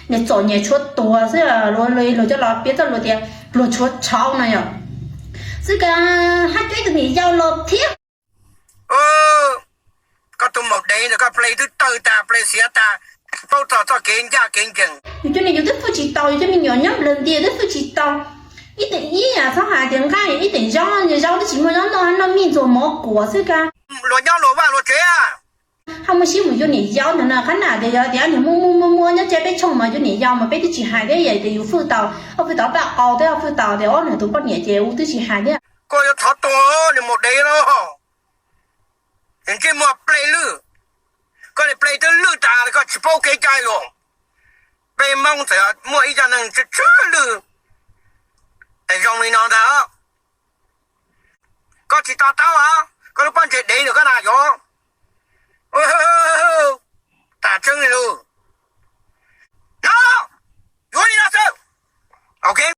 Niam txom nyem tshuav tuag xwb, luag coj los piav txoj lus tias pluag tshuav tshauv no yog xwb ka. Hab cov ib tug niam yau los thiab. Koj tus maum dev ntawd koj ple twb tawg tag ple xiav tag, tsis paub txog txoj kev ncaj kev ncees. Yus cov niam yus twb fwj tsis tau, yus cov me nyuam nyob nplawg ntiag twb fwj tsis tau. Ib tug ib yam txhob hais tias nqaij ib tug zaub, zaub twb tsis muaj zaub noj, noj mij ntxuag mov kuam xwb ka. Luag nyob luag vaj luag tsev. Ho muaj siab mus yuav niam yau ntag no, qhab na tias yog tias niag muaj muaj muaj muaj nyob tsab peb tshooj mas yuav niam yau mas peb twb tsis hais thiab, yog tias yus fwj tau, ob fwj tau paj qau thiab ob fwj tau tias ob niag tus poj niam ces u twb tsis hais thiab. Koj yuav thov tuag niag maum dev los, ntsej muag ple lwj, koj li ple twb lwj tas koj tsis paub kev cai los. Peb Hmoob txawm muaj ib co neeg tsw tsw lwj zoo li no ntag. Koj tsis to taub os, koj lub pob ntseg dev ntawm koj na yog tas tseeb li lawm.